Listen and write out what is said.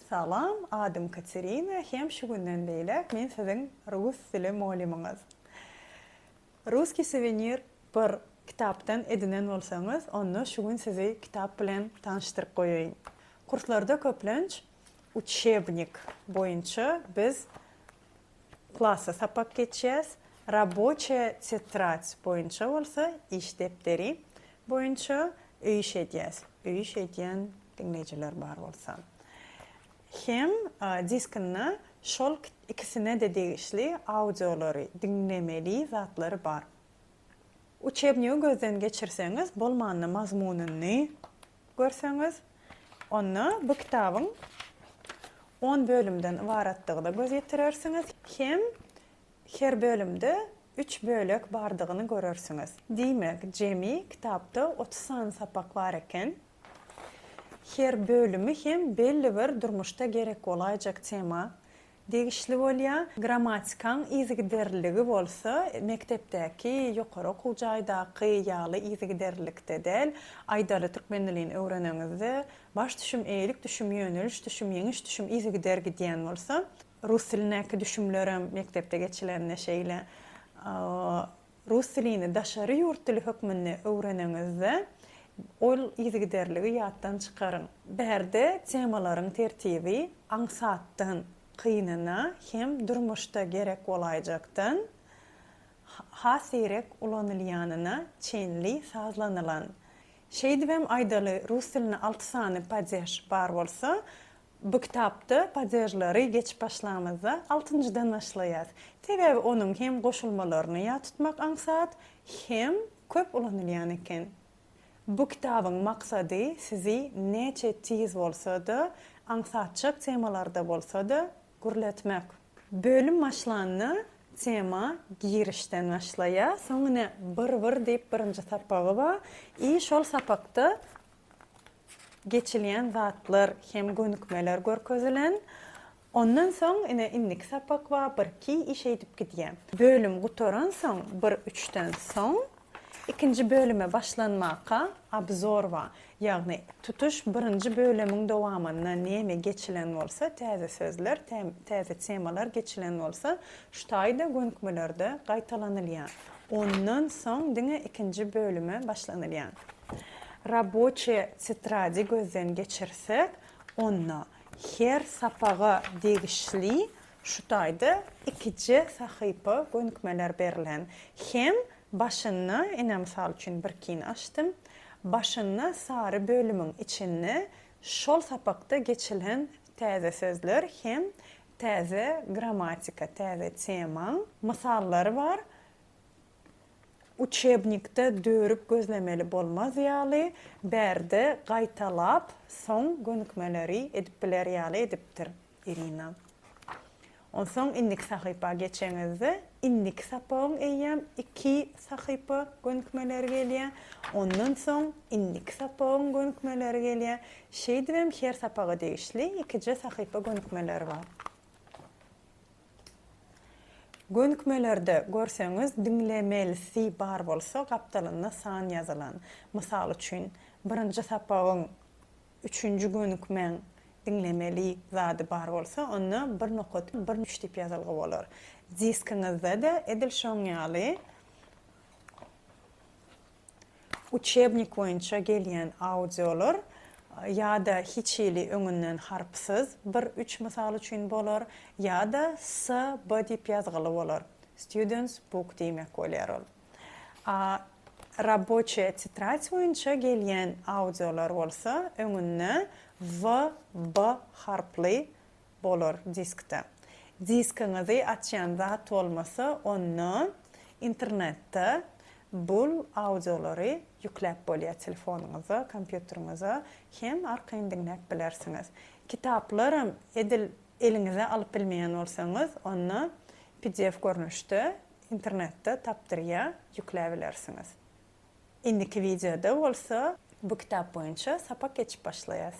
Salam, adym Katerina hem şu günden beýläk men siziň rus dili mugallymyňyz. Ruskiý suwenir bir kitapdan edinen bolsaňyz, onda şu gün sizi kitap bilen tanyşdyryp goýaýyn. Kurslarda köplenç uçebnik boýunça biz Klasda sapak geçýäs. Raboçiýa tetrad boýunça bolsa iş depderi boýunça öý iş edýäs. Öý iş edýän diňleýjiler bar bolsa. Hem diskinde şol ikisine-de degişli audiolary diňlemeli zatlary bar. Uçebnigi gözden geçirseňiz bolmanda mazmunyny Görseňiz, onda bu kitabyň on bölümden ybaratdygyna göz ýetirersiňiz hem her bölümde üç bölek bardygyny görersiňiz. Diýmek, jemi kitapda 30 sany sapak bar eken. Her bölümi hem belli bir durmuşda gerek bolaýjak tema Degişli bolýar. Grammatikaň yzygiderliligi bolsa mekdepdäki, ýokary okuw jaýdaky ýaly yzygiderlilikde däl. Aýdaly, türkmen dilini öwreneňizde baş düşüm, eýelik düşüm, ýöneliş düşüm, ýeňiş düşüm yzygider gidýän bolsa, rus dilindäki düşümlerem mekdepde geçilende şeýle. Rus dilini daşary ýurt dili hökmünde öwreneňizde, ol yzygiderligi ýatdan çykaryň. Bärde temalaryň tertibi aňsatdan kynyna hem durmuşda gerek bolaýjakdan has seýrek ulanylýanyna çenli sazlanylan. Şeýdibem aýdaly rus dilinde alty sany padež bar bolsa, Bu kitapda padežleri geçip başlamyzda altynjydan başlaýas. Sebäbi onuň hem goşulmalaryny ýat tutmak aňsat, hem köp ulanylýan eken. Bu kitabyň maksady sizi näçe tiz bolsa-da, aňsatjak temalarda bolsa-da gürletmek. Bölüm başlanda tema girişden başlaýar, soň ine bir-bir diýip birinji sapagy bar i şol sapakda Geçilýän zatlar hem gönükmeler görkezilen. Ondan soň ine indiki sapak bar, birki i şeýdip gidýär. Bölüm gutaransoň bir üçden soň ikinji bölüme başlanmaka obzor bar. Ýagny tutuş birinji bölümiň dowamynda neme geçilen bolsa, täze sözler, täze temalar geçilen bolsa, şu taýda gönükmelerde gaýtalanylýar. Ondan soň diňe ikinji bölüme başlanylýar. Raboçiýa tetradi gözden geçirsek, onda her sapaga degişli şu taýda ikije sahypa gönükmeler berlen. Hem başynda, ine mysal üçin birkini açdym, başynda sary bölümiň içinde şol sapakda geçilen täze sözler hem täze grammatika, täze temaň mysallary bar. Uçebnikde dörüp gözlemeli bolmaz ýaly, bärde gaýtalap, soň gönükmeleri edip biler ýaly edipdir Irina. Onsoň indiki sahypa geçeňizde, indiki sapagyň eýýäm iki sahypa gönükmeleri gelýär. Ondan soň indiki sapagyň gönükmeleri gelýär. Şeýdibem her sapaga degişli ikije sahypa gönükmeleri bar. Gönükmelerde görseňiz diňlemelisi bar bolsa gapdalynda san ýazylan. Mysal üçin, birinji sapagyň üçünji gönükmäň diňlemeli zady bar bolsa onda bir nokat bir üç diýip ýazylgy bolar. Diskiňizde-de edil şoň ýaly Uçebnik boýunça gelýän audiolar ýa-da hiç hili öňünden harpsyz, bir, üç mysal üçin bolar, ýa-da S, B diýip ýazgyly bolar. Students book diýmek bolýar ol. A Raboçiýa tetrad boýunça gelýän audiolar bolsa öňünde W, B harply bolar diskde. Diskiňizi açýan zat bolmasa onda internetde bul audiolary ýükläp bolýar telefonyňyza, kompýuteriňize hem arkaýyn diňläp bilersiňiz. Kitaplaram edil eliňize alyp bilmeýän bolsaňyz onda pdf görnüşde internetde tapdyrýar ýükläbilersiňiz. Indiki wideoda bolsa bu kitap boýunça sapak geçip başlaýas.